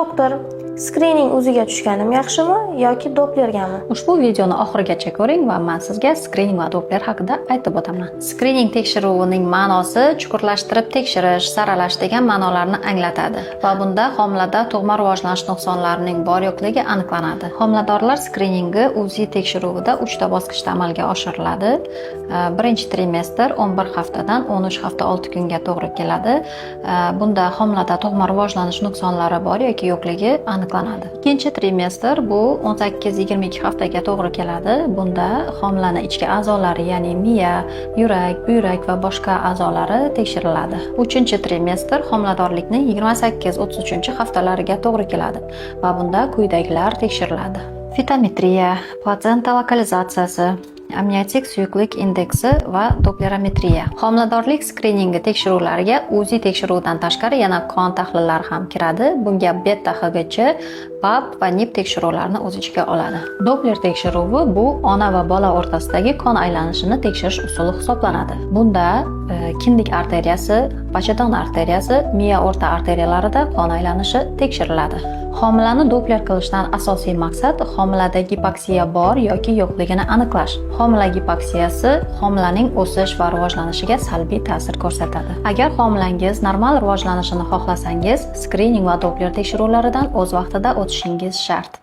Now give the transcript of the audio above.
Doktor, skrining UZIga tushganim yaxshimi yoki Dopplergami? Ushbu videoni oxirigacha ko'ring va man sizga skrining va Doppler haqida aytib o'taman. Skrining tekshiruvining ma'nosi chuqurlashtirib tekshirish, saralash degan ma'nolarni anglatadi va bunda homilada tug'ma rivojlanish nuqsonlarining bor yo'qligi aniqlanadi. Homiladorlar skriningi UZI tekshiruvida 3 ta bosqichda amalga oshiriladi. Birinchi trimestr 11 haftadan 13 hafta 6 kunga to'g'ri keladi. Bunda homilada tug'ma rivojlanish nuqsonlari bor yoki yo'qligi aniqlanadi. Ikkinchi trimestr bu 18-22 haftaga to'g'ri keladi. Bunda homilani ichki a'zolari, ya'ni miya, yurak, buyrak va boshqa a'zolari tekshiriladi. Uchinchi trimestr homiladorlikning 28-33 haftalariga to'g'ri keladi va bunda quyidagilar tekshiriladi: Fetometriya, platsenta lokalizatsiyasi, amniotik suyuqlik indeksi va dopplerometriya. Homiladorlik skriningi tekshiruvlariga UZI tekshiruvidan tashqari yana qon tahlillari ham kiradi. Bunga beta HCG, PAP va NIPT tekshiruvlarini o'z ichiga oladi. Doppler tekshiruvi bu ona va bola o'rtasidagi qon aylanishini tekshirish usuli hisoblanadi. Bunda kindik arteriyasi, bachadon arteriyasi, miya o'rta arteriyalarida qon aylanishi tekshiriladi. Homilani Doppler qilishdan asosiy maqsad homilada gipoksiya bor yoki yo'qligini aniqlash. Homila gipoksiyasi homilaning o'sish va rivojlanishiga salbiy ta'sir ko'rsatadi. Agar homilangiz normal rivojlanishini xohlasangiz, skrining va Doppler tekshiruvlaridan o'z vaqtida o'tishingiz shart.